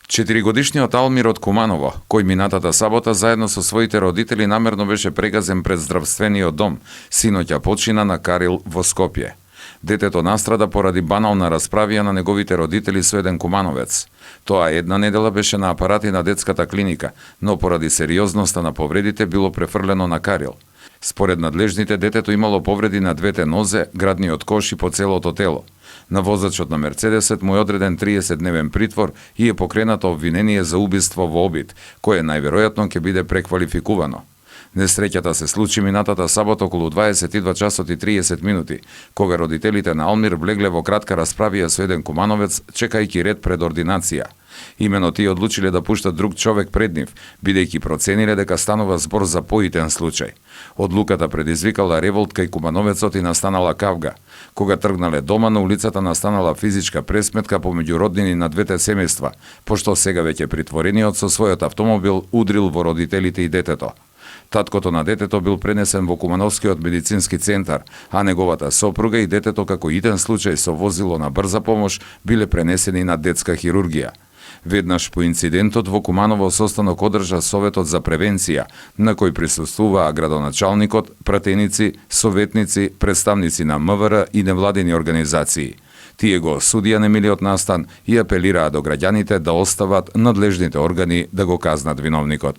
4-годишниот Алмир од Куманово, кој минатата сабота заедно со своите родители намерно беше прегазен пред здравствениот дом, синоќа почина на Карил во Скопје. Детето настрада поради банална расправија на неговите родители со еден кумановец. Тоа една недела беше на апарати на детската клиника, но поради сериозноста на повредите било префрлено на Карил. Според надлежните, детето имало повреди на двете нозе, градниот кош и по целото тело. На возачот на Мерцедесот му е одреден 30-дневен притвор и е покренато обвинение за убиство во обид, кое најверојатно ќе биде преквалификувано. Несреќата се случи минатата сабота околу 22 часот и 30 минути, кога родителите на Алмир влегле во кратка расправија со еден кумановец, чекајќи ред пред ординација. Имено тие одлучиле да пуштат друг човек пред нив, бидејќи процениле дека станува збор за поитен случај. Одлуката предизвикала револт кај кумановецот и настанала кавга. Кога тргнале дома, на улицата настанала физичка пресметка помеѓу роднини на двете семејства, пошто сега веќе притворениот со својот автомобил удрил во родителите и детето. Таткото на детето бил пренесен во Кумановскиот медицински центар, а неговата сопруга и детето како иден случај со возило на брза помош биле пренесени на детска хирургија. Веднаш по инцидентот во Куманово состанок одржа Советот за превенција, на кој присуствуваа градоначалникот, пратеници, советници, представници на МВР и невладини организации. Тие го осудија немилиот настан и апелираа до граѓаните да остават надлежните органи да го казнат виновникот.